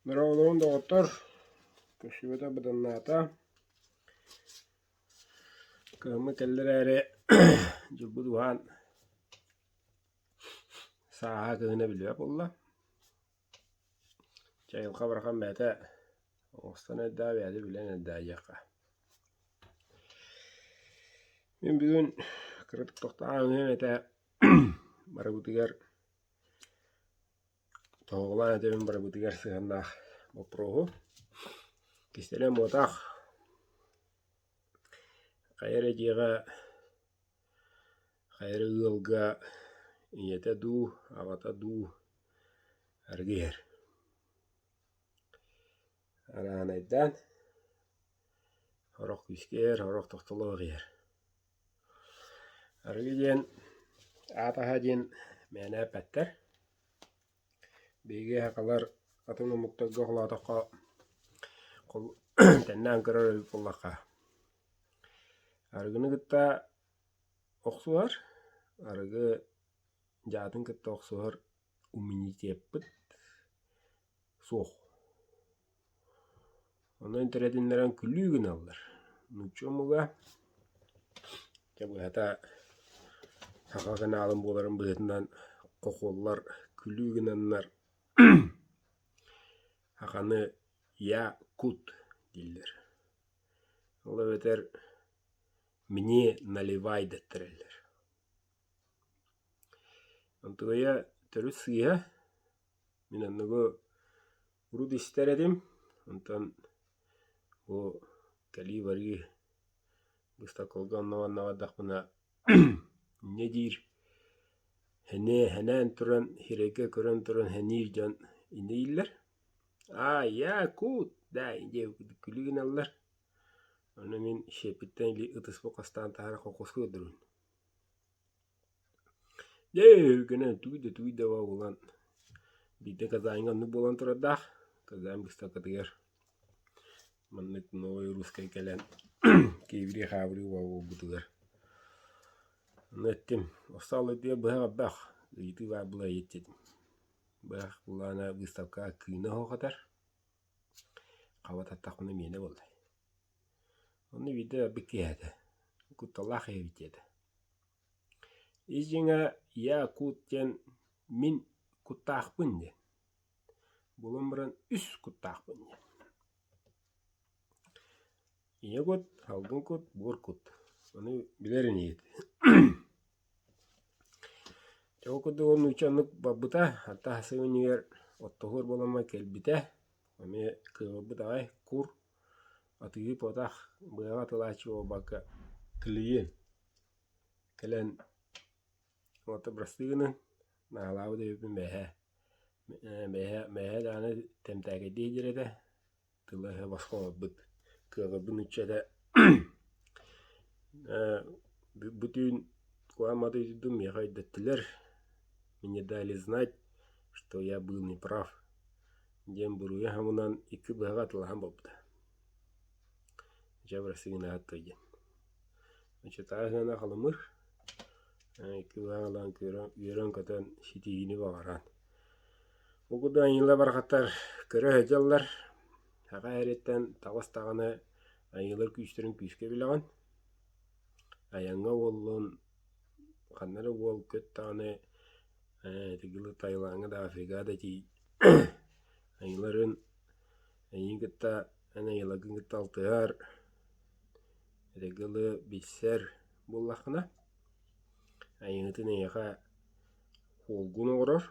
Дорооболоруҥ доҕоттор, көрсүбэтэ быданнаата, кыһыммыт кэллэ эрээри дьылбыт уһаан сааһа кыһына биллибэт буолла. Чэ айылҕа барахан бэйэтэ оҥостон эрдэҕэ бэйэтэ билэн эрдэҕэ диэххэ. Мин бүгүн кыратык тохтоон ааһыам этэ барыбытыгар Тоһоҕолоон этэбин барыбытыгар сыһыаннаах боппуруоһу. Кистэлэҥ буотах, хайа эрэ дьиэҕэ, хайа эрэ ыалга ийэтэ дуу, аҕата дуу арыгы иһэр. Араанайдаан, сорох күүскэ иһэр, сорох тохтолоох иһэр. Арыгы диэн аат аһа диэн мээнэ эппэттэр. Биһиги сахалар атын омуктарга холоотоххо тэннээн көрөр эбит буоллахха, арыгыны кытта охсуһар, арыгы дьаатын кытта охсуһар иммунитеппыт суох. Онон интэрэтиннэрэн күлүү гыналлар. Нуучча омуга дьэ быһата саха каналын буоларын быһыытынан хохуоллар күлүү гынаннар саханы я кут дииллэр. Ол эбэтэр мне наливай дэттэрэллэр. Онтугайа төрүт сыыһа Мин оннугу урут истэр этим, онтон бу кэлии-барыы быыстапкаларга онно-манна бардахпына инньэ диир сэниэ сэнээн туран сирэйгэ көрөн туран сэниир дьон инньэ дииллэр «Аа, я кут, да» диэбит күлүү гыналлар. Ону мин сиэппиттэн ытыспын хастаан таһаара холкуоска көрдөрөбүн Дьэ өйгөнөн тугу да тугу да буолан биирдэ Казаньҥа оннук буолан турардаах. Казань быыстапкатыгар маннык новай русскай кэлэн киэбирии-хаабырыы буолбутугар ону эттим остуол үрдүгэр быһах элбэх ыйытыы баар була ыйыт диэтим. Быһах былаана быыстапкаҕа кыына оһох этэр хаба таттахпына миэнэ буолла. Онно биирдэ барбыт киһи этэ, кутталлаах эбит диэтэ. Ис дьиҥэ «Я кут» диэн мин куттаахпын диэн, буолан баран үс куттаахпын диэн. Ийэ кут, салгын кут, буор кут. Ону билэр инигит. Дьэ ол курдук ол нуучча оннук барбыта, хата сыл иннигэр оттоһуор буоламмын кэлбитэ, эмиэ кыаҕырбыт аҕай кур атыыһыт буотах, быһаҕа атыылааччы буолбакка клиент кэлэн уота бырастыы гынан наһаалаабыт эбиппин бэйэһэ бэйэһэ бэйэһэ даҕаны тэмтээкэйдии диир этэ тыла-өһө босхо олорбут кыаҕырбын нуучча этэ бу түүн куһаҕан матыйдым миэхэ өйдөттүлэр мне дали знать что я был неправ диэн буруйу хомунан икки быһаҕы атылаһан буолбута. Дьэ бырастыы гынаат той диэн. Оччотооҕу сыана халымыр, икки быһаҕы ылан үөрэн-көтөн ситиһиини баҕаран. Бу курдук айыылар барахаттар көрө сылдьаллар. Саха эриттэн таҕыс даҕаны айыылар күүстэрин күүскэ билэҕин. Айаҥҥа уоллун, ханна эрэ уол көт даҕаны ити Таилаҥҥа да Африкаҕа да тиий айыыларын эйигин кытта эн айыыларгын кытта алтыһар, эрэги билсэр буоллаххына, айыыһытын эйиэхэ уолгун оҥорор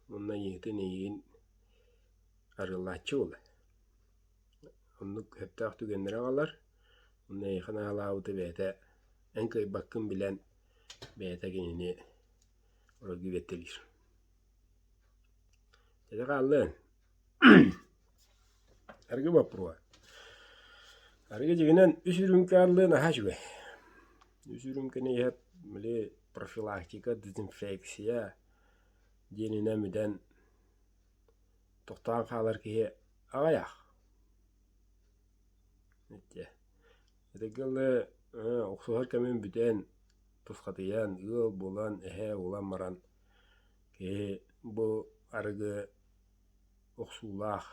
уонна айыыһытын эйигин арыаллааччы буолар. Оннук сөптөөх түгэннэри аҕалар уонна эйиэхэ наалаабыты бэйэтэ эн кыайбаккын билэн бэйэтэ кинини оройго биэртэлиир. Дьэ хааллын. Арыгы боппуруоһа. Арыгы дьиҥинэн үс үрүүмкэ арыллыы наһаа үчүгэй. Үс үрүүмкэни иһэт били профилактика, дезинфекция диэнинэн бүтэн тохтоон хаалар киһи аҕыйах. Ити дылы охсуһар кэмин бүтэн, тусхатыйан, ыал буолан, эһээ буолан баран киһи бу арыгы охсуулаах.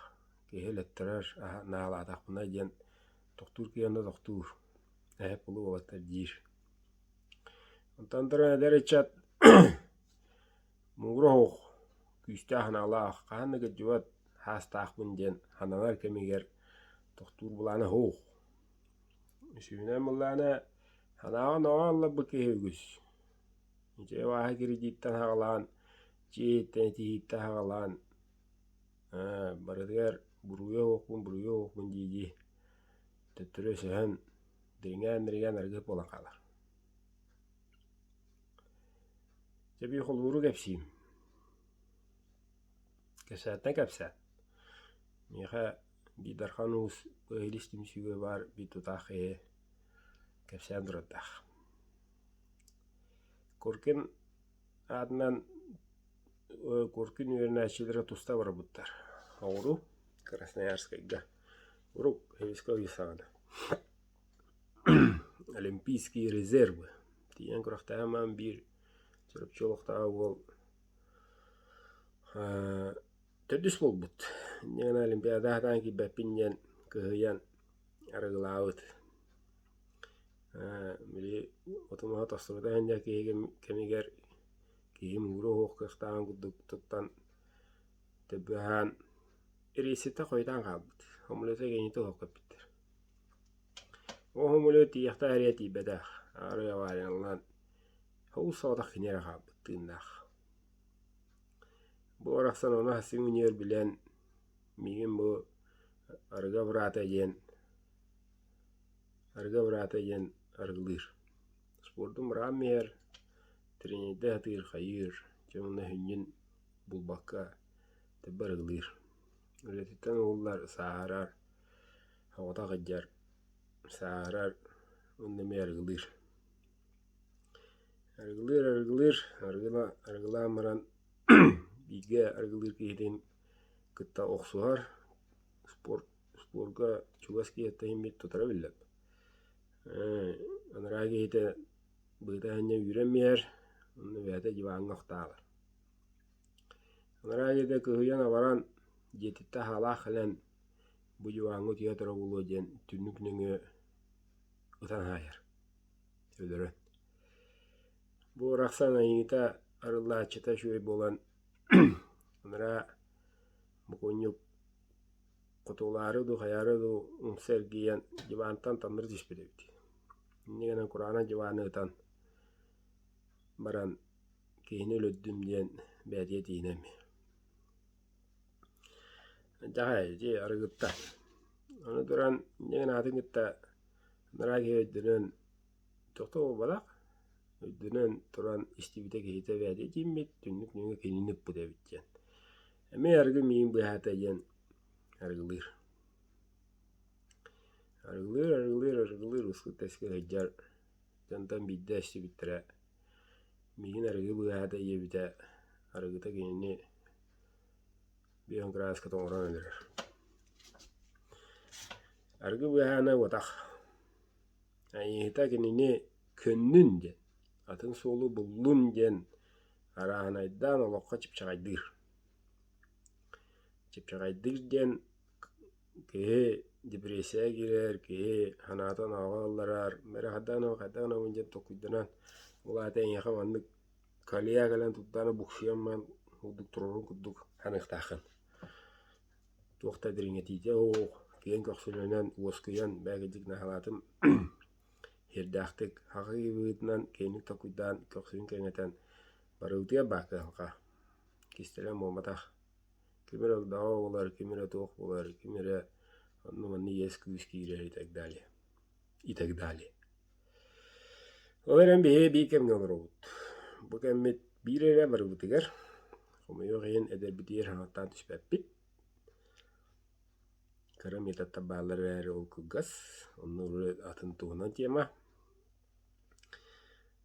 Киһи өлөттөрөр, наалаатахпына диэн тохтуур киһи онно тохтуур, эһэ кулу уолаттар диир. Онтон туран эдэр ыччат муҥура оһох, күүстээх санаалаах, хаһан да кырдьыбат саастаахпын диэн сананар кэмигэр тохтуур былаана суох. Үсүһүнэн былаана санааҕа ноҕо ылларбыт киһи үгүс. Дьэ абааһы кирэдьииттэн саҕалаан, дьиэ иһиттэн итиһииттэн саҕалаан барытыгар буруйа суохпун, буруйа суохпун дии-дии төттөрү өсөһөн, дириҥээн-дириҥээн арыгыһыт буолан хаалар. Дьэ биир холобуру кэпсиим. Кэпсээттэн кэпсээн. Миэхэ биир Дархан Уус Быһылис түмсүүгэ баар биир тутаах киһи кэпсээн турардаах. Коркин аатынан Коркин үөрэнээччилэрэ туста барбыттар. Оҕуру Красноярскайга. Урук Советскай саҕана. Олимпийские резервы. Тиийэн күрэхтэһэн баран биир Чурапчы олохтоох уол төрдүс буолбут. Инньэ гынан Олимпиада сатаан киирбэппин диэн кыһыйан арыгылаабыт. Били отумаһа тахсыбыта иһин киһи кэмигэр киһи муура оһох кыахтааҕын курдук туттан төбө аһаан рейситтэ хойутаан хаалбыт. Самолета кэнники оһох көппүттэр. Ол самолет тиийиэхтээх эрэ тиийбэтэх. Арай авариялаан ол соҕотох кини эрэ хаалбыт тыыннаах. Бу барахсан ону сымыйыар билэн миигин бу арыгы абыраата диэн арыгы абыраата диэн арыгылыыр. Спордун быраҕан иһэр, тренердэ сатыыр, хайыыр, дьэ уонна сүнньүн булбакка төбө арыгылыыр. Үлэтиттэн уһуллар, сааһырар, соҕотох сылдьар, сааһырар уонна эмиэ арыгылыыр. Арыгылыыр, арыгылыыр, арыгылаан баран бииргэ арыгылыыр киһитин кытта охсуһар, спорт спорка чугас киһиттэн иһиммит тутара биллэр. Анараа киһитэ быыта аанньа үүрэн биэрэр, онно бэйэтэ диваҥҥа охтоолор. Анараа киһитэ кыһыйан-абаран дьиэтиттэн хаалаах кэлэн бу диваҥҥа утуйа турар буолуо диэн түннүк нөҥүө ытан хаайар, өлөрөн. Бу барахсан айыыта арыллааччыта үчүгэй буолан анараа бокуонньук хотуолаары дуу, хайаары дуу умса эргийэн дивантан таҥнары түспүт эбит. Инньэ гынан кураанах диваны ытан баран киһини өлөрдүм диэн бэйэтигэр тиийинэн Дьаһай ити арыгыттан. Аны туран инньэ гынан аатын кытта анараа киһи өйдөнөн тохтоо буолбатах, өйдөнөн туран истибитэ киһитэ бэйэтэ тииммит, түннүк нөҥүө кинини ыппыт эбит диэн. Эмиэ арыгы миигин быыһаата диэн арыгылыыр. Арыгылыыр, арыгылыыр, арыгылыыр ускул-тэскил сылдьар дьонтон биирдэ истибиттэрэ миигин арыгы быыһаата диэбитэ арыгыта кинини биэһин кырааската оҥорон өлөрөр. Арыгы быыһаана уотах. Айыыһыта кинини көннүн диэн, атын суолу буллун диэн арааһынайдаан олоххо чыпчаҕайдыыр. Чыпчаҕайдыыр диэн киһи депрессияҕа киирэр, киһи санаатын ааҕа ылларар, бэрэ хайдах гынабын, хайдах гынабын диэн толкуйданан, ол аата эйиэхэ маннык колея кэлэн турдаҕына буксуйан баран курдук турарын курдук саныахтааххын. Туох да дириҥэтиитэ суох, киэҥ көхсүлэнэн, уоскуйан, бэйэкэдик наһаалаатым сиэрдээхтик аҕай быһыытынан киэҥник толкуйдаан, көхсүн кэҥэтэн барыбытыгар баар кыһалҕа, кистэлэҥ буолбатах. Ким эрэ огдообо буолар, ким эрэ туох буолар, ким эрэ онно-манна иэс-күүс киирэр и так далее, и так далее. Ол эрэн биһиги биир кэмҥэ олоробут. Бу кэммит биир эрэ барыбытыгар, хомойуох иһин эдэрбитигэр хаҥаттаан түспэппит. Кыра методтар бааллар эрээри ол кылгас, онно атын туһунан тема.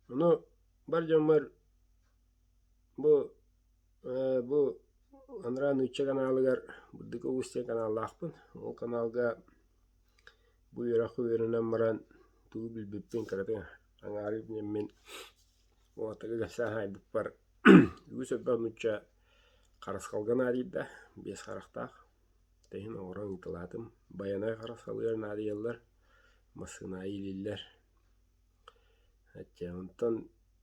Ону бар дьоммор бу бу анараа нуучча каналыгар Бурдук Уус диэн каналлаахпын. Ол каналга бу үөрэххэ үөрэнэн баран тугу билбиппин кыратык аҥаарыып диэммин уолаттарга кэпсээн хаайбыппар үгүс элбэх нуучча харысхалга наадыйда, биэс харахтаах. Иһин оҥорон ыыталаатым. Байанай харысхалыгар наадыйаллар, массыына иилиллэр. Чэ, онтон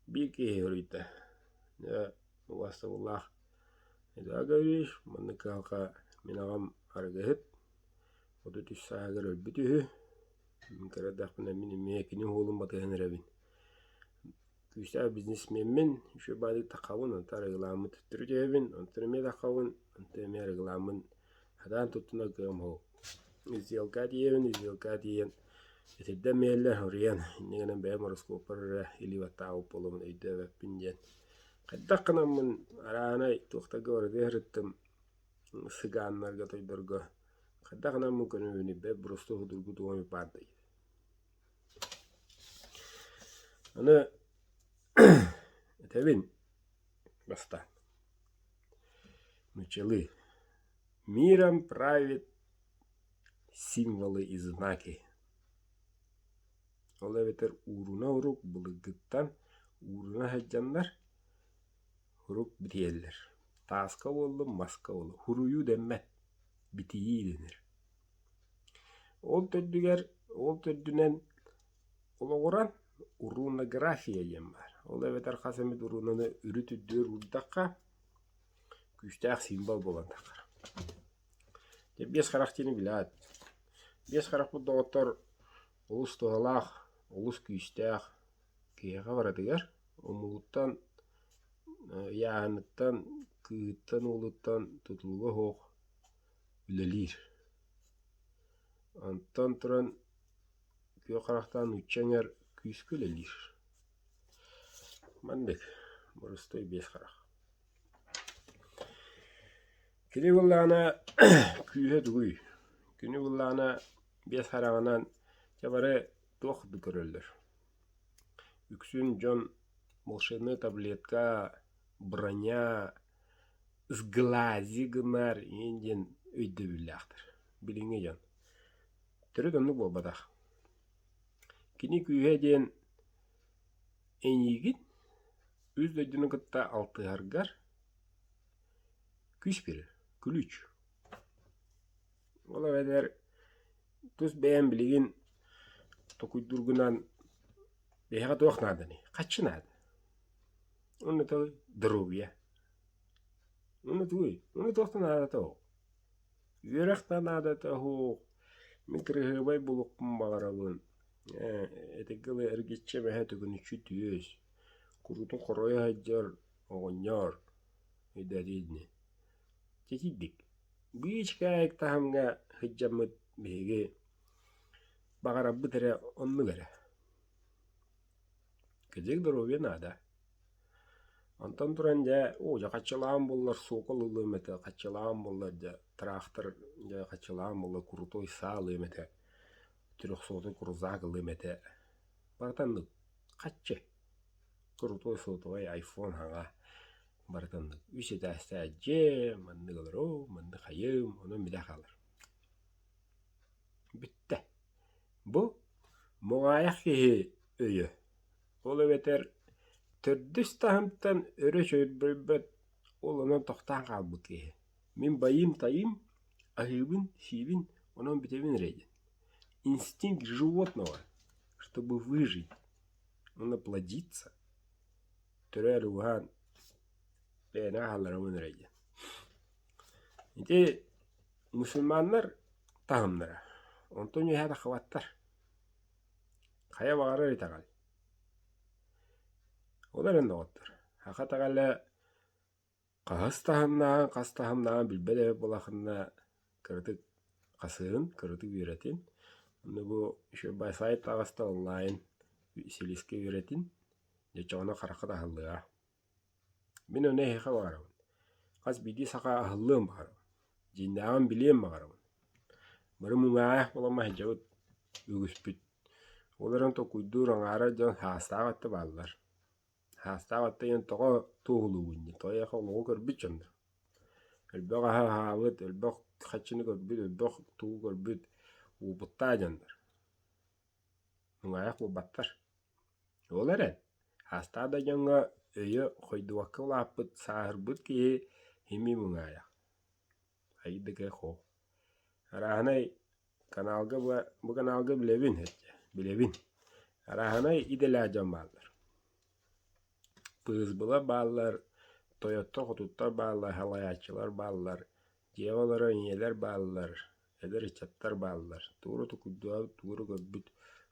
биир киһи суруйда: «Дьэ, убаастабыллаах Эдуард Гаврильевич, маннык кыһалҕа мин аҕам арыгыһыт, 33 сааһыгар өлбүт үһү. Мин кыра эрдэхпинэ мин эмиэ кини уолун батыһан эрэбин. Күүстээх бизнесмеммин, үчүгэй баайдык таххабын, онтон арыгылааммын төттөрү түһэбин, онтон эмиэ таххабын, онтон эмиэ арыгылааммын сатаан туттунар кыаҕым суох. Сделка тиийэбин, сделка тиийэн итирдэн биэрэллэр, уруйан, инньэ гынан бэйэм ороскуоппар эрэ илии баттаабыт буоламмын өйдөөбөппүн диэн. Хайдах гынаммын арааһынай туохтарга барытыгар сырыттым, сыгааннарга, тойдорго хайдах гынаммын көнөбүнүй, бэрт боростуой судургу туох эмит баар дии. Аны этэбин бастаан нууччалыы «Миром правит символы и знаки». Ол эбэтэр ууруна урук былыргыттан ууруна сылдьаннар урук битийэллэр. Тааска буоллун, маска буоллун хуруйуу дэммэт, битийии дэнэр. Ол төрдүгэр, ол төрдүнэн олоҕуран рунография диэн баар. Ол эбэтэр хас эмит рунаны үрүт үрдүгэр уурдахха, күүстээх символ буолан тахсар. Дьэ, биэс харах диэни билээт. Биэс харахпыт доҕоттор олус туһалаах, олус күүстээх киһиэхэ барытыгар омугуттан, ыйааһыныттан, кыыһыттан, уолуттан тутулуга суох үлэлиир. Онтон туран күөх харахтаах нуучча эҥэр күүскэ үлэлиир. Маннык боростуой биэс харах. Кини буоллаҕына күүһэ тугуй? Кини буоллаҕына биэс хараҕынан дьэ бары туох да көрөллөр. Үксүн дьон волшебная таблетка, броня, сглази гынар иин диэн өйдөбүллээхтэр билиҥҥи дьон. Төрүт оннук буолбатах. Кини күүһэ диэн эйиигин үс дойдуну кытта алтыһаргар күүс биэрэр, ключ. Ол эбэтэр тус бэйэм билигин токуйдуургунан биһиэхэ туох нааданый? Хаччы наада. Уонна тугуй? Доруобуйа. Уонна тугуй? Уонна туох да наадата суох. Үөрэх да наадата суох. Мин кыраһыабай буолуохпун баҕарабын. Ээ, этэргэ дылы эргиччи эбэһэ төкүнүччү түөс, куруутун хоройо сылдьар оҕонньор өйдөөтүгүт ини. Чэчирдик. Быычыкаайык таһымҥа сылдьаммыт биһиги баҕарарбыт эрэ оннук эрэ. Кырдьык доруобуйа наада. Онтон туран дьэ, оо дьэ хаччылаан буоллар суокал ылыам этэ, хаччылаан буоллар дьэ тыраахтар дьэ хаччылаан буоллар крутой саа ылыам этэ, трехсотый крузак ылыам этэ. Барыта оннук хаччы. Крутой сотовай айфон хаҥа барыта оннук. Үс этээстээх дьиэ, маннык олоруом, маннык хайыам, онон билэ хаалар. Бүттэ. Бу муҥаайах киһи өйө. Ол эбэтэр төрдүс таһымтан өрө чөрбөйбөт, ол онон тохтоон хаалбыт киһи. Мин байыым-тайыым, аһыыбын, сиибин, онон бүтэбин эрэ диэн. Инстинкт животного, чтобы выжить, он плодится. Төрөөр ууһаан бэйэни аһалларымын эрэ диэн. Ити мусульманнар таһымнара, онтон үөһэ тахсыбаттар. Хайа баҕарар итэҕэл. Ол эрэн доҕоттор, саха итэҕэлэ хаһыс таһымнааҕын, хас таһымнааҕын билбэт эбит буоллаххына, кыратык хасыһын, кыратык үөрэтин. Онно бу еще сайт таҕыста онлайн силискэ үөрэтин, дьэ оччоҕуна хараххыт аһыллыаҕа. Мин ону эһиэхэ баҕарабын. Хас биирдии саха аһыллыан баҕарабын, дьиҥнээҕин билиэн баҕарабын. Бары муҥаайах буолан сылдьабыт үгүспүт. Ол эрэн толкуйдуур, аҥаарар дьон саастаах өттө бааллар. Саастаах өттө диэн тоҕо туоһулуубун диэн, тоҕо эйиэхэ олоҕу көрбүт дьоннор. Элбэх аһы аһаабыт, элбэх хаччыны көрбүт, элбэх тугу көрбүт уопуттаах дьоннор. Муҥаайах буолбаттар. Ол эрэн, саастаах да дьоҥҥо өйө хойдубакка улааппыт, сааһырбыт киһи имии муҥаайах. Айыы да кыах суох. Арааһынай каналга бу каналга билэбин, билэбин. Арааһынай идэлээх дьон бааллар. Пыысбыла бааллар, тойоттор-хотуттар бааллар, салайааччылар бааллар, дьиэҕэ олорор ийэлэр бааллар, эдэр ыччаттар бааллар. Тугу эрэ токуйдуобут, тугу эрэ көрбүт,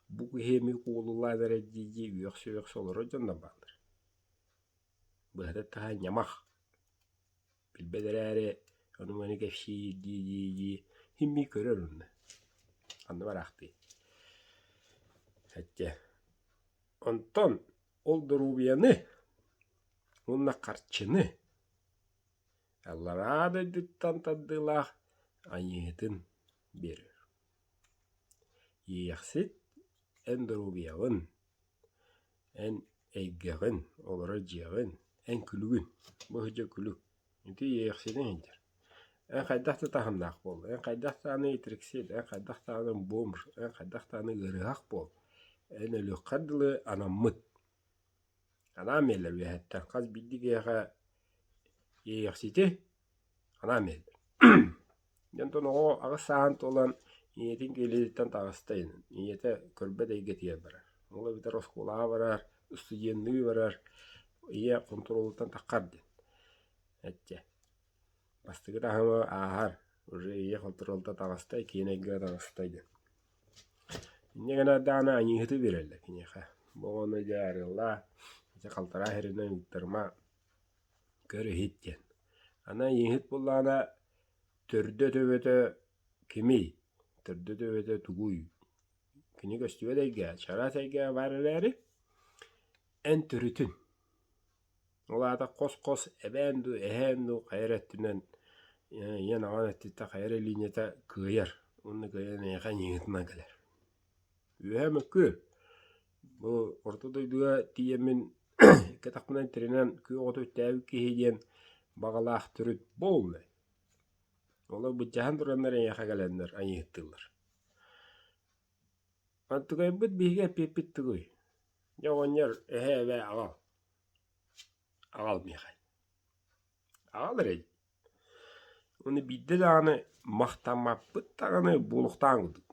бу киһи эмиэ куолулаан эрэр дии-дии үөхсэ-үөхсэ олорор дьоннор бааллар. Быһата таһа ньамах. Билбэт эрээри ону-маны кэпсиир дии-дии син биир көрөр онно. Ханна бараахтыы. Эттэ. Онтон ол доруобуйаны уонна харчыны аллараа дойдуттан тардыылаах айыыһытын биэрэр. Иэйэхсит эн доруобуйаҕын, эн эйгэҕин, олорор дьиэҕин, эн күлүгүн, бу сылдьар күлүк, ити иэйэхситиҥ сылдьар. Эн хайдах да таһымнаах буол, эн хайдах даҕаны итириксит, эн хайдах даҕаны бомж, эн хайдах даҕаны ыарыһах буол, эн өлүөххэр дылы анаммыт. Анаан биэрэллэр үөһэттэн хас биирдии киһиэхэ иэйэхсити анаан биэрэллэр. Дьэ онтон оҕо аҕыс сааһын туолан ийэтин киэлититтэн таҕыста ийэтэ көрбөт эйгэтигэр барар. Ол эбэтэр оскуолаҕа барар, студенныы барар, ийэ хонтуруолуттан таххар диэн. Эччэ. Бастакы таһымы ааһар, уже ийэ хонтуруолта таҕыста, киин эйгэҕэ таҕыста диэн. Инньэ гынан даҕаны аньыыһыты биэрэллэр киниэхэ. Бу оҕону дьэ арыаллаа, ити халтараа сиринэн ыыттарыма, көр иһит диэн. Аны аньыыһыт буоллаҕына төрдө-төбөтө кимий, төрдө-төбөтө тугуй? Кини көстүбэт эйгэ, чараас эйгэ баар эрээри, эн төрүтүн Ол аата хос-хос эбээн дуу, эһээн дуу хайа эрэ өттүнэн ийэн аҕаҥ өттүттэн хайа эрэ лиинийэтэ кыайар уонна кыайан эйиэхэ аньыыһытынан кэлэр. Үөһээ мөккүөр бу орто дойдуга тиийэммин икки атахпынан тирэнэн күөх оту үктээбит киһи диэн баҕалаах төрүт буолла. Олор былдьаһан тураннар эйиэхэ кэлэннэр аньыыһыттыыллар. Онтукайбыт биһиги эппиэппит тугуй? Дьэ оҕонньор эһээ эбээ аҕал Аҕал миэхэ Аҕал эрэ Уонна биирдэ даҕаны махтаммаппыт даҕаны буолуохтаах курдук.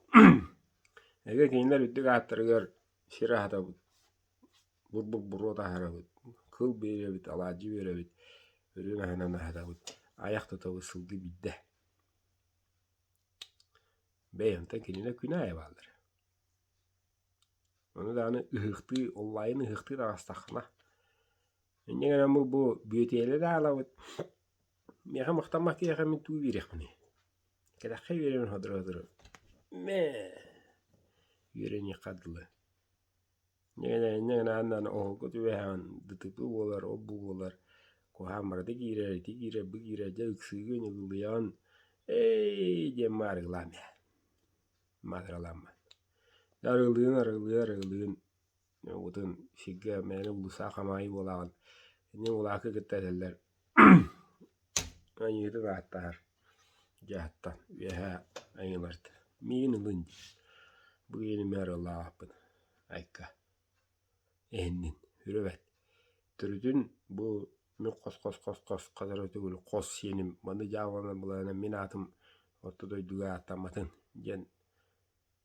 Эгэ кинилэр үрдүк ааттарыгар сир аһатабыт, бурдук буруо таһаарабыт, кыл биэрэбит, алаадьы биэрэбит, үрүҥ аһынан аһатабыт, айах тутабыт сылгы биирдэ. Бэйэ онтон кинилэр күн аайы бааллар. Ону даҕаны ыһыахтыы, онлайн ыһыахтыы таҕыстаххына, инньэ гынан бу бүөтүйэлэри да аалабыт. Миэхэ махтаммат киһиэхэ мин тугу биэриэхпиний? Кэтэххэ үөрэммин сотору-сотору мээ үөрэниэххэ дылы. Инньэ гынан даҕаны оһолго түбэһэҕин ДТП буолар, ол-бу буолар, куһаҕан барыта киирэр, ити киирэр, бу киирэр, дьэ ыксыыгын, ыгылыйаҕын, эй диэн маарыгылаан иһэр. Маатыралааммын. Арыгылыын, арыгылыы, арыгылыын уутун сиргэ мээнэ уулусса хамаайы буолаҕын. Инньэ улаакы кытта этэллэр айыытын ааттаһар дьаһаттан үөһээ айыыларт миигин ылын диир. Бу киһини мин арыаллаабаппын айка эһиннин үрүбэт. Төрүтүн бу мин хос-хос-хос-хос хас эрэ төгүл хос сиэним маны дьаабыланан буланан мин аатым орто дойдуга ааттамматын диэн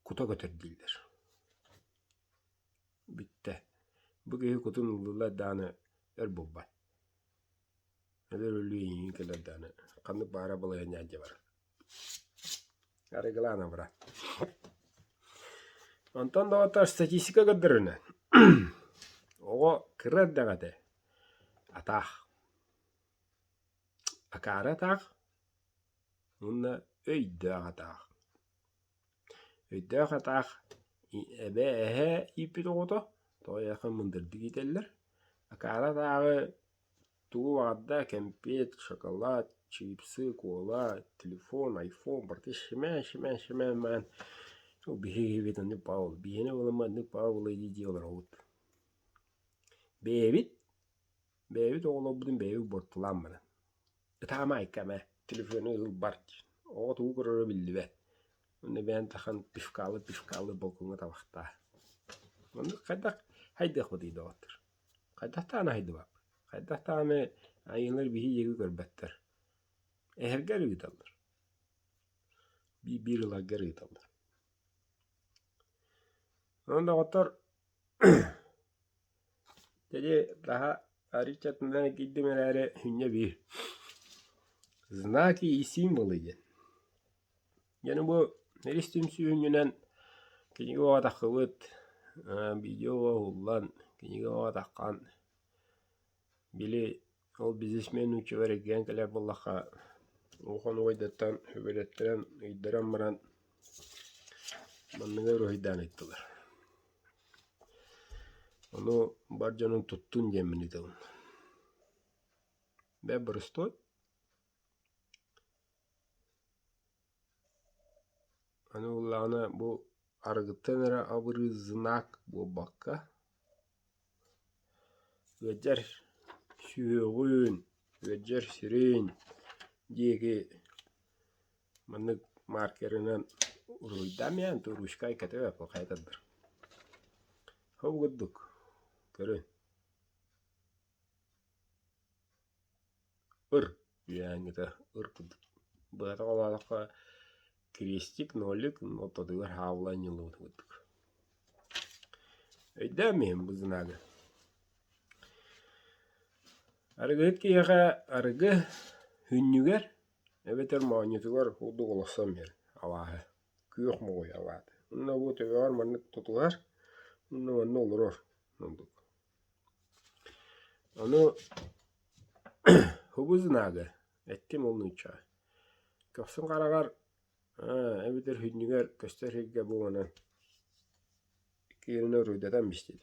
кута көтөр дииллэр. Бүттэ. Бу киһи кутун ыллылар даҕаны өр булбат. Өлөр өлүү эйигин кэлэр даҕаны ханнык баара балаһыанньа дьэ барар. Арыгылаан абыра. Онтон доҕоттор статистика көрдөрүнэн оҕо кыра эрдэҕинэ атаах, акаары атаах уонна өйдөөх атаах. Өйдөөх атаах эбээ эһээ ииппит оҕото, тоҕо эйиэхэ мындырдык иитэллэр. Акаары атааҕы тугу баҕарда кэмпиэт, шоколад, чипсы, кола, телефон, айфон барыта шимээн шимээн шимээн маан ол биһиги оннук баҕа биһиэнэ буолан маннык баҕа буолуо дии-дии олоробут. Бэйэбит бэйэбит оҕолорбутун бэйэбит буортулаан баран ытаама айкама телефону ыл бар диир. Оҕо тугу көрөрө биллибэт. Уонна бэйэн тахан пивкалы пивкалы балкоҥҥа табахтаа. Оннук хайдах хайдыахпытый доҕоттор? Хайдах даҕаны хайдыбаппыт. Хайдах даҕаны айыылар биһи диэки көрбөттөр. Эһэргэ эрэ ыыталлар. Биир-биир ыларгар ыыталлар. Онон доҕоттор Дьэ таһа арыыччатынан киирдим эрээри сүнньэ биир «Знаки и символы» диэн. Дьэ бу Рис түмсүү сүнньүнэн кинигэ уоҕатаххыбыт, видео уһуллан, кинигэ уоҕатаххан били ол бизнесмен нууччалар эргийэн кэлэр буоллахха улахан убайдартан үбүлэттэрэн ыйдаран баран манныгы уруһуйдаан ыыттылар. Ону бар дьонун туттун диэммин ыытабын. Бээ боростуой. Аны буоллаҕына бу арыгыттан эрэ абырыыр знак буолбакка ыалдьар сүһүөҕүн, ыалдьар сирин диэки маннык маркерынан уруһуйдаан иһэн ручка кэтэ хайа тардар. Ол курдук көрүн ыр үөһээҥҥитэ ыр курдук. Быһата холоотоххо крестик, нолик ортотугар хаалла анньыллыбыт курдук. Өйдөөн иһин бу знагы. Арыгыһыт киһиэхэ арыгы сүнньүгэр эбэтэр моонньутугар курдук олорсон биэр абааһы, күөх моҕой абааты. Уонна бу төбөҕөр маннык тутуһар, уонна манна олорор курдук. Ону хубу знага эттим ол нууччаҕа. Көхсүн хараҕар эбэтэр сүнньүгэр көстөр сиргэ бу манан киирэн уруһуйдатан биистим.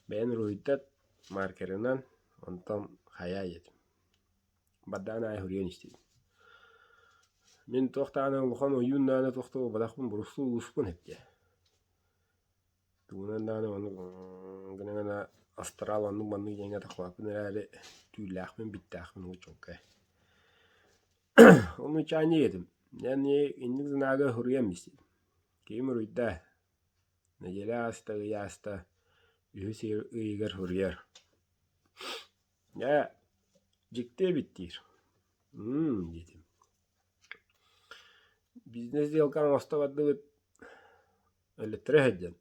Бэйэн уруһуйдат маркерынан, онтон хайаа диэтим. Бардаан аайы суруйан истим. Мин туох даҕаны улахан ойуун даҕаны туох да буолбатахпын, бурустуу улууспун эттэ. Тугунан даҕаны оннук гына-гына астрал оннук-маннык диэҥҥэ тахсыбаппын эрээри, түүллээхпин, биттээхпин уу чуолкай. Ону чаанньык этим. Дьэ инник знага суруйан истим. Киһим уруйдаа, нэдиэлэ ааста, ый ааста, үһүс ыйыгар суруйар. Дьэ, дьикти эбит диир. М диэтим. Бизнес-сделка оҥосто бардыбыт Өлөттөрө сылдьан,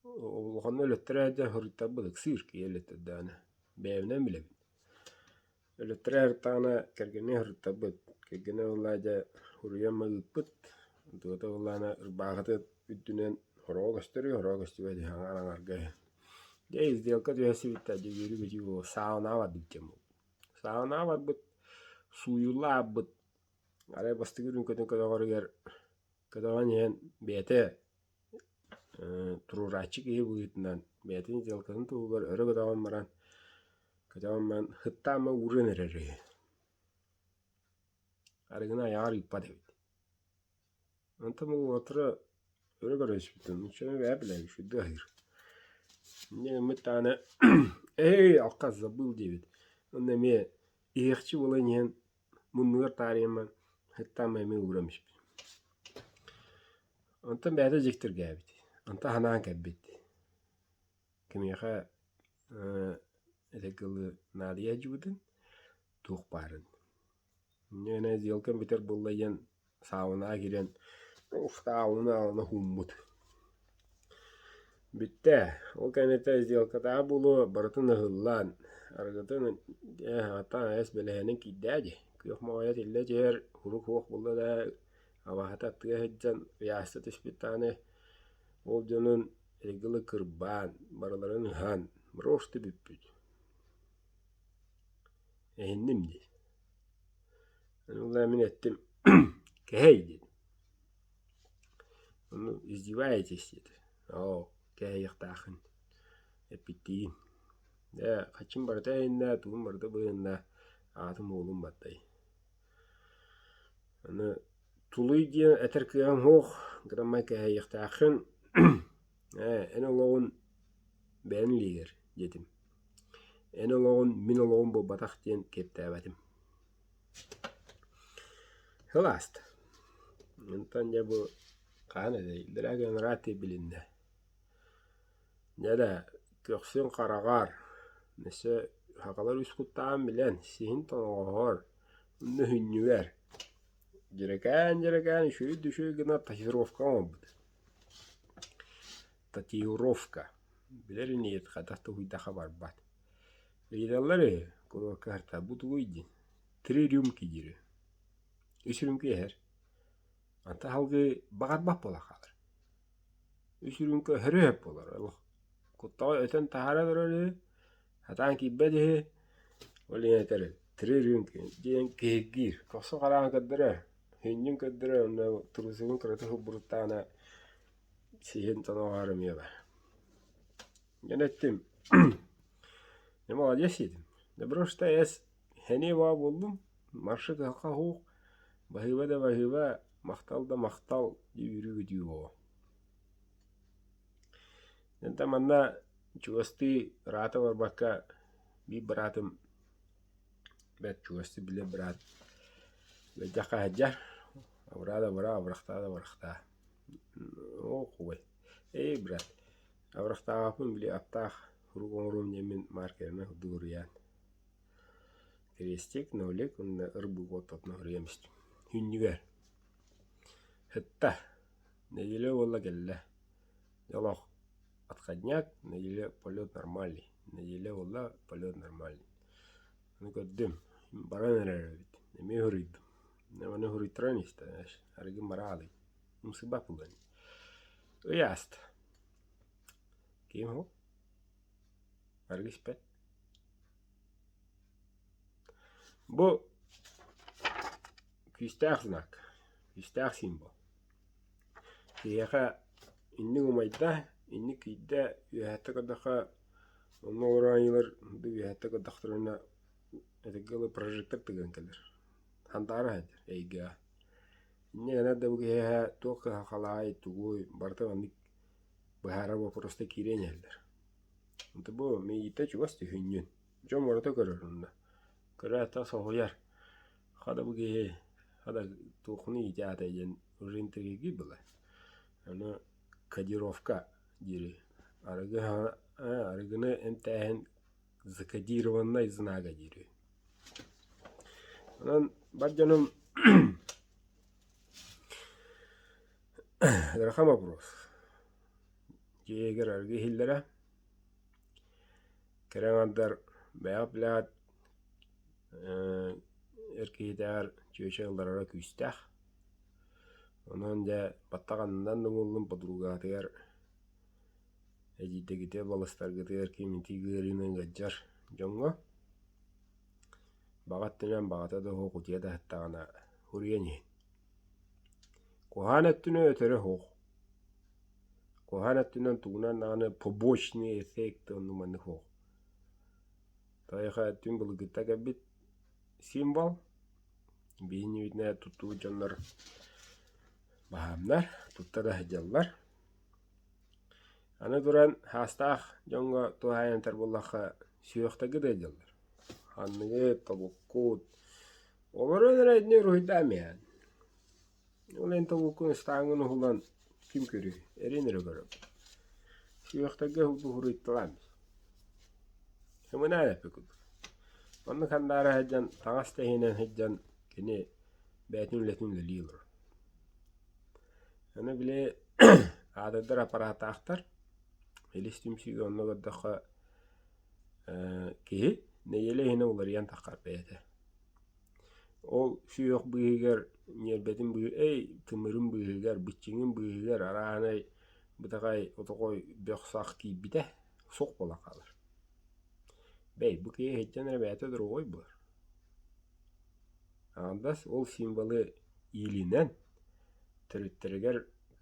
улаханнык өлөттөрө сылдьан суруйтарбыт ыксыыр киһи өлөттөрдөҕүнэ, бэйэбинэн билэбин. Өлөттөрө сырыттаҕына кэргэнэ суруйтарбыт, кэргэнэ буоллаҕа дьэ суруйан ыыппыт, онтуката буоллаҕына ырбаахытын үрдүнэн сороҕо көстөр үһү, сороҕо көстүбэт үһү аҥаар аҥаарга үһү. Дьэ сделка түһэрсибиттэр дьэ үөрүү-көтүү буолуо, саунаҕа барбыт диэн буолбут. Саунаҕа барбыт, сууйулла ааппыт, арай бастакы үрүҥкэтин көтөҕөрүгэр Көтөҕөн иһэн бэйэтэ туруорааччы киһи быһыытынан бэйэтин дьыалатын туһугар өрө көтөҕөн баран көтөҕөн баран һыттаама ууран эрэр үһү. Арыгыны айаҕар ыыппат эбит. Онтон бу уолаттара өрө көрө түспүттэр, нууччаны бэйэ билэр, үчүгэйдик аһыыр. Инньэ гыммыт даҕаны «Эй, алкас, забыл» диэбит. Онно эмиэ иһиэхчи буолан иһэн муннугар таарыйаммын һыттаама эмиэ ууран испит. Онтон бэйэтэ дьиктиргээбит, онтон санаан кэлбит. Кимиэхэ этэргэ дылы наадыйа сылдьыбытын, туох баарын. Инньэ гынан сделкам бүтэр буолла диэн саунаҕа киирэн уфтаабына уһууммут. Бүттэ, ол кэнниттэн сделкатааҕы буолуо барытын ыһыллан, арыгытын ааттаан айас бэлэһинэн киирдээ дии. Күөх моҕойо тиллэ түһэр, урук суох буолла да абаһата аттыга сылдьан ыйааста түспүт даҕаны ол дьонун эргилы кырбаан, барыларын ыһан, просто бүппүт. Эһинним дии. Ону мин эттим кэһэй диэн. Ону издеваетесь диэтэ. Оо, кэһэйиэхтааххын эппиттиин. Ээ, хаччым барыта эһиннэ, тугум барыта быһынна, аатым уолум бардай. Аны тулуй диэн этэр кыаҕым суох, граммай кэһэйиэхтааххын. Ээ, эн олоҕун бэйэҥ илиигэр диэтим. Эн олоҕун мин олоҕум буолбатах диэн киэптээбэтим. Сыл ааста. Онтон дьэ бу хаһан этэй, Драгонрати билиннэ. Дьэ да, көхсүн хараҕар, өссө сахалар үс куттааҕын билэн, сиһин тоноҕоһор, онно сүнньүгэр. Дьэрэкээн-дьэрэкээн үчүгэй да үчүгэй гына татуировка оҥорбут. Татуировка. Билэр инигит хайдах да уһуйдахха барбат. Ыйыталлар үһү, куруокка сырта бу тугуй диэн. Три рюмки диир. Үс рюмка иһэр. Онтон салгыы баҕарбат буола хаалар. Үс рюмка өһөрү өһөп буолар олох. Куттаҕа өтөн таһаара турар үһү, сатаан киирбэт үһү. Ол иһин этэр три рюмки диэн киһиргиир. Көхсүн хараҕын көрдөрөр, сүнньүн көрдөрөр уонна трусигын кыратык сулбуруттаҕына сиһин тоноҕоһор эмиэ баар. Дьон эттим, дьэ молодец диэтим. Добро что эс сэниэ баа буоллум, маршы кыһалҕа суох, баһыыба да баһыыба, махтал да махтал дии үөрүү-көтүү буолуо. Онтон манна чугастыы ыраата барбакка биир быраатым бэрт чугастыы билэр быраат ыалдьахха сылдьар, абыраа да абыраа, абырахтаа да абырахтаа. Оо кугай, эй брат Абырахтаабаппын били аптаах сурук оҥоруом диэммин маркерынан курдук уруйаан Крестик, нолик уонна ыр буква ортотунан суруйан истим. Күннүгэр Сытта. Нэдиэлэ буолла кэллэ. Дьолох отходняк, нэдиэлэ полет нормальный. Нэдиэлэ буолла полет нормальный. Ону көрдүм, баран эрэр эбит. Эмиэ суруйдум. Ону суруйтаран истэ, арыгым бараалый. Умсубат буолан. Ый ааста. Ким ол? Арыгы испэт. Бу күүстээх знак, күүстээх символ. Киһиэхэ инник умайда, инник кийдэ, үөһэттэ көрдөххө, онно олорор айыылар үөһэттэ көрдөхтөрүнэ этэргэ дылы прожектор тыган кэлэр. Сандаара сылдьар эйгэҕэ. Инньэ гынан да бу киһиэхэ туох кыһалҕалааҕый, тугуй, барыта маннык быһаарар боппуруостар киирэн иһэллэр. Онто бу миигиттэн чугас түһүнньүн. Дьон барыта көрөр онно. Көрөөт да соһуйар. Хата бу киһи хата туоххунуй иитээтэй диэн уже интриги была. Аны кодировка диири арыгы арыгыны эмтээһин закодированнай знага диири. Онон бар дьонум ыарахан вопрос. Дьиэгэр арыгы иһиллэрэ. Кэрэ аҥардар бэйэҕит билэҕит эр киһитээҕэр чүөчэ ылларара күүстээх. Онон дьэ баттах аннынан да буоллун подругатыгар эдьиийдэргитигэр, балыстаргытыгар ким ити ыарыынан ыалдьар дьоҥҥо баҕа өттүнэн баҕата да суох утуйа да сыттаҕына уруйан иһин. Куһаҕан өттүнэн өтөрө суох. Куһаҕан өттүнэн тугунан даҕаны побочный эффект оннук маннык суох. Тайаха түҥ былыргыта кэлбит символ биһиги туттубут дьоннор баһаамнар, тутта да сылдьаллар. Аны туран, саастаах дьоҥҥо туһаайан этэр буоллахха, сүһүөхтэргэ да ыалдьаллар. Ханныгы, тобуккут, олорон эрэ итини уруһуйдаан иһэн. Ол эн тобуккун ыстааҥҥын уһулан ким көрүөй, эрин эрэ көрөбүн. Сүһүөхтэргэ уруһуйталаан Ымынаан эппит курдук. Оннук сандаара сылдьан, таҥас да иһинэн сылдьан кини бэйэтин үлэтин үлэлии олорор. Аны били аатырдар аппарааттаахтар, илис түмсүүгэ онно көрдөххө киһи нэдиэлэ иһинэн уларыйан таххар бэйэтэ. Ол сүһүөх быыһыгар, ньиэрбэтин быыһыгар, эй тымырын быыһыгар, быччыҥын быыһыгар арааһынай бытаҕай отоҕой бөх-сах киирбитэ суох буолан хаалар. Бэй, бу киһи иһиттэн эрэ бэйэтэ доруобай буолар. Аҥардас ол символы иилинэн, төрүттэригэр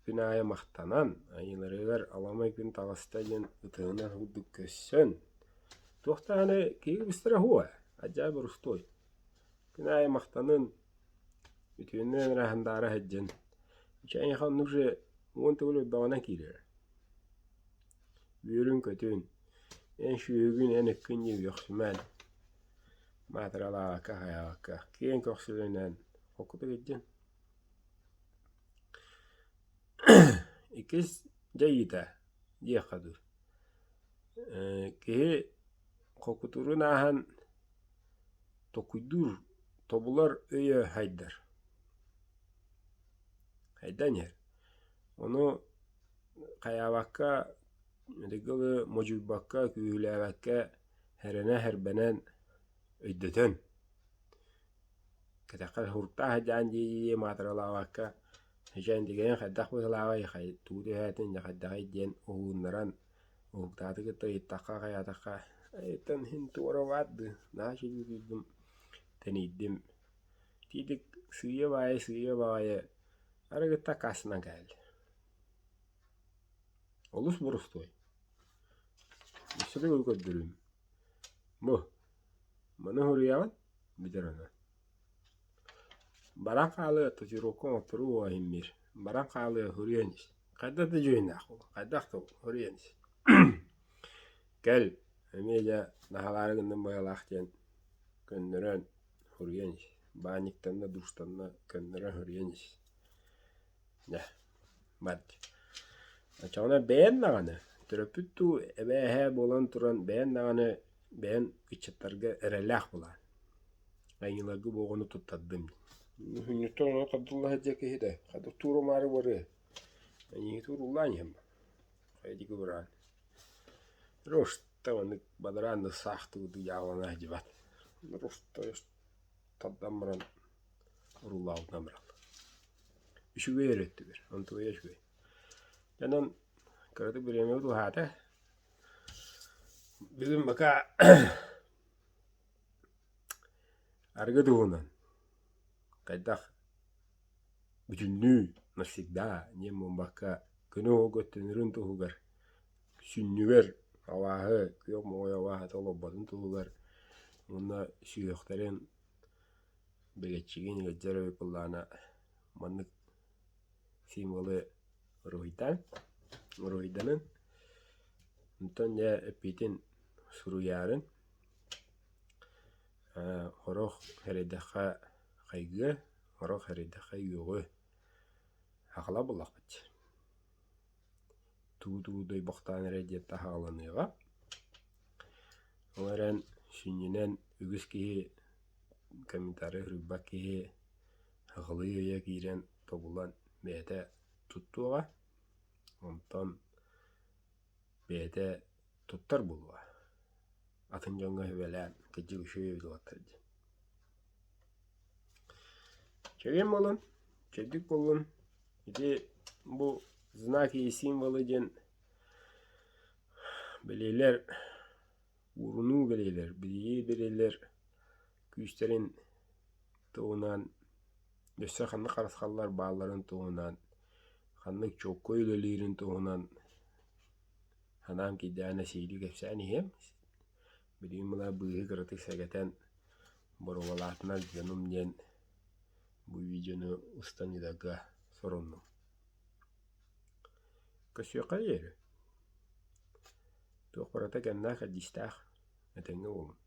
күн аайы махтанан, айыыларыгар аламай күн таҕыста диэн ытыһынан курдук көрсөн, туох даҕаны киһи быстара уһуо ээ, адьаа борустуой. Күн аайы махтанын, үтүөннэн эрэ сандаара сылдьан, чэ эйиэхэ оннук же 10 төгүл элбэҕинэн киирэрэ. Үөрүн-көтүн, эн сүөһүгүн, эн ыккын диэн үөхсүмээн маатыралаабакка, хайаабакка, киэҥ көхсүлэнэн холкутук илдьин. Иккис дьайыыта диэххэ дуу, киһи холкутуурун ааһан толкуйдуур, тобулар өйө сайдар. Хайдан иһэр. Ону хайаабакка, ытыгылы модьуйбакка, күүһүлээбэккэ эрэнэ-эрбэнэн өйдөтөн, кэтэххэ суруктаах сылдьаан дии-дии маатыралаабакка, дьэ хайдах быһыылааҕый, тугу түһээтин, дьэ хайдаҕый диэн уһугуннаран, уһуктааты кытта ыйыттахха хайаатахха, ыйтан иһин туора баар дуу, наһаа үчүгэй тэнийдим. Тиийдик сыыйа-баайа сыыйа-баайа арыгытта аккаастанан кээллэ. Олус боростуой. Өссө да көрдөрүүм. Бу маны суруйаҕын бүтэр онон. Баран хаалыа татуировка оҥотторуу уоһиммир. Баран хаалыа суруйан ис. Хайдах да дьүһүннээх буолуо, хайдах да буолуо суруйан ис. Кэл, эмиэ дьэ наһаалаары гынным быһыылаах диэн көннөрөн суруйан ис. Баанньыктанна, душтанна көннөрөн суруйан ис. Дьэ, бар Оччоҕуна бэйэн даҕаны, төрөппүт дуу, эбээ-эһээ буолан туран бэйэн даҕаны бэйэн ыччаттарга эрэллээх буолаҕын. Айыыларга бу оҕону туттардым дии. Күннүттэн ону тардылла сылдьар киһи да, хата туурумаары барыа. Эйиги тууруллаан иһэн хайдыгы быраан. Роста маннык бадараан да саахтыбытыы дьаабылана сылдьыбат. Роста тардан баран уруулаабытынан бараллар. Үчүгэй эрэ өттүгэр, онтугайа үчүгэй. Онон кыратык бириэмэбит уһаата. Бүгүн пока арыгы туһунан хайдах бүтүннүү навсегда диэн буолбакка күнү уһуга өттөнөрүн туһугар сүнньүгэр абааһы күөх моҕой абааһыта олорботун туһугар уонна сүһүөхтэрин бэгэччигин ыалдьар эбит буоллаҕына маннык символы уруһуйдаан уруһуйданан онтон дьэ эппитин суруйаарын сорох сэрэйдэххэ хайгыа сорох сэрэйдэххэ үөҕүө сахалар буоллахпыт Туу-туу дойбохтоон эрэ диэн таһаҕаланыаҕа. Ол эрэн сүнньүнэн үгүс киһи комментарий суруйбат киһи сахалыы өйө киирэн тобулан бэйэтэ туттуоҕа, онтон бэйэтэ туттар буолуоҕа. Атын дьоҥҥо сүбэлээн кырдьык үчүгэй эбит уолаттар диэн. Чэгиэн буолун, чэбдик буоллун. Ити бу знаки и символы диэн бэлиэлэр, уурунуу бэлиэлэр, билии бэлиэлэр күүстэрин туһунан өссө ханнык харысхаллар баалларын туһунан, ханнык чуолкай үлэлиирин туһунан санаам киирдэҕинэ сиһилии кэпсээн иһиэм. Билигин мына быыһы кыратык сэгэтэн боруобалаатынар дьонум диэн бу видеону устан ыытарга соруннум. Көрсүөххэ диэри. Туох барыта кэмнээх-кэрдиистээх, этэҥҥэ буолун.